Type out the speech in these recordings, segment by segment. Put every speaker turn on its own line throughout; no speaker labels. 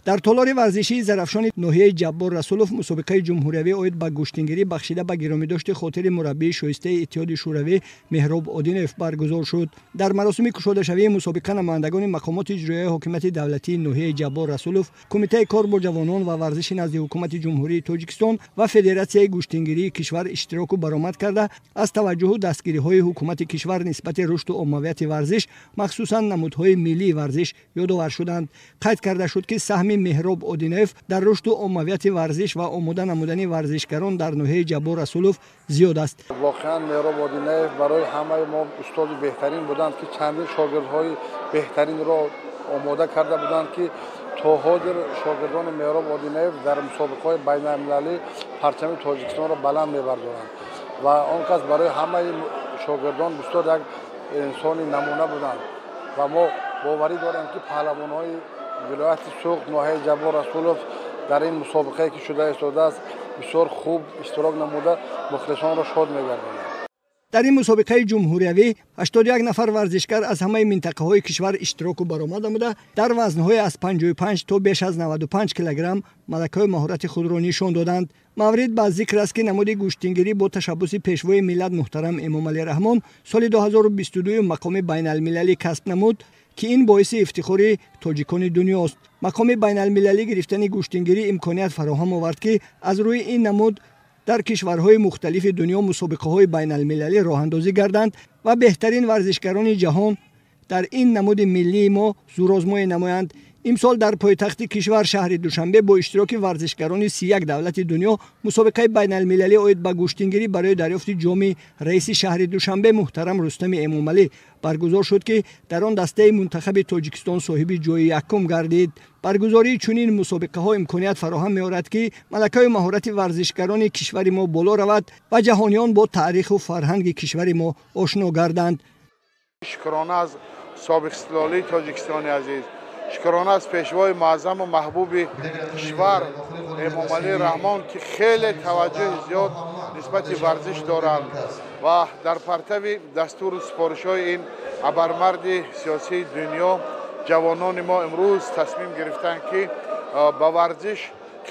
Дар толори варзишии Зарафшони ноҳияи Ҷаббор Расулов мусобиқаи ҷумҳуриявӣ оид ба гӯштингирӣ бахшида ба гиромидошти хотири мураббии шоистаи Иттиҳоди Шӯравӣ Меҳроб Одинаев баргузор шуд. Дар маросими кушодашавии мусобиқа намояндагони мақомоти иҷроияи ҳокимияти давлатии ноҳияи Ҷаббор Расулов, Кумитаи кор бо ҷавонон ва варзиши назди ҳукумати Ҷумҳурии Тоҷикистон ва Федератсияи гӯштингирии кишвар иштироку баромад карда, аз таваҷҷуҳу дастгириҳои ҳукумати кишвар нисбати рушду оммавияти варзиш, махсусан намудҳои миллии варзиш ёдовар шуданд. Қайд карда шуд, ки саҳми Меҳроб Одинаев дар рушду оммавияти варзиш ва омода намудани варзишгарон дар ноҳияи Ҷаббор Расулов зиёд аст.
Воқеан, Меҳроб Одинаев барои ҳамаи мо устоди беҳтарин буданд, ки чандин шогирдҳои беҳтаринро омода карда буданд, ки то ҳозир шогирдони Меҳроб Одинаев дар мусобиқаҳои байналмилалӣ парчами Тоҷикистонро баланд мебардоранд ва он кас барои ҳамаи шогирдон бисёр як инсони намуна буданд. Ва мо боварӣ дорем, ки паҳлавонҳои вилояти Суғд, ноҳияи Ҷаббор Расулов дар ин мусобиқае, ки шуда истодааст, бисёр хуб иштирок намуда, мухлисонро шод мегардонанд.
Дар ин мусобиқаи ҷумҳуриявӣ 81 нафар варзишгар аз ҳамаи минтақаҳои кишвар иштироку баромад намуда, дар вазнҳои аз 55 то беш аз 95 килограмм малакаи маҳорати худро нишон доданд. Маврид ба зикр аст, ки намуди гӯштингирӣ бо ташаббуси Пешвои миллат муҳтарам Эмомалӣ Раҳмон соли 2022 мақоми байналмилалӣ касб намуд, ки ин боиси ифтихори тоҷикони дунёст. Мақоми байналмилалӣ гирифтани гӯштингирӣ имконият фароҳам овард, ки аз рӯи ин намуд дар кишварҳои мухталифи дунё мусобиқаҳои байналмилалӣ роҳандозӣ гарданд ва беҳтарин варзишгарони ҷаҳон дар ин намуди миллии мо зӯрозмоӣ намоянд. Имсол дар пойтахти кишвар, шаҳри Душанбе, бо иштироки варзишгарони 31 давлати дунё мусобиқаи байналмилалӣ оид ба гӯштингирӣ барои дарёфти ҷоми раиси шаҳри Душанбе муҳтарам Рустами Эмомалӣ баргузор шуд, ки дар он дастаи мунтахаби Тоҷикистон соҳиби ҷои якум гардид. Баргузории чунин мусобиқаҳо имконият фароҳам меорад, ки малакаю маҳорати варзишгарони кишвари мо боло равад ва ҷаҳониён бо таъриху фарҳанги кишвари мо ошно гарданд.
Шукрона аз собиқ истиқлолии Тоҷикистони азиз, шукрона аз Пешвои муаззаму маҳбуби кишвар Эмомалӣ Раҳмон, ки хеле таваҷҷӯҳи зиёд нисбати варзиш доранд ва дар партави дастуру супоришҳои ин абармарди сиёсии дунё ҷавонони мо имрӯз тасмим гирифтанд, ки ба варзиш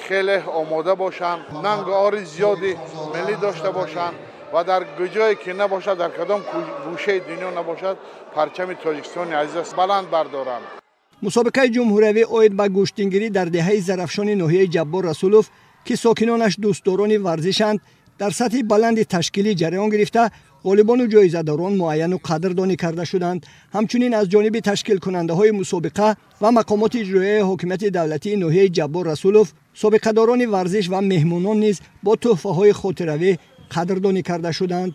хеле омода бошанд, нангу ори зиёди миллӣ дошта бошанд ва дар куҷое ки набошад, дар кадом гӯшаи дунё набошад, парчами Тоҷикистони азиз баланд бардоранд.
Мусобиқаи ҷумҳуриявӣ оид ба гӯштингирӣ дар деҳаи Зарафшони ноҳияи Ҷаббор Расулов, ки сокинонаш дӯстдорони варзишанд, дар сатҳи баланди ташкилӣ ҷараён гирифта, ғолибону ҷоизадорон муайяну қадрдонӣ карда шуданд. Ҳамчунин аз ҷониби ташкилкунандаҳои мусобиқа ва мақомоти иҷроияи ҳокимияти давлатии ноҳияи Ҷаббор Расулов собиқадорони варзиш ва меҳмонон низ бо тӯҳфаҳои хотиравӣ қадрдонӣ карда шуданд.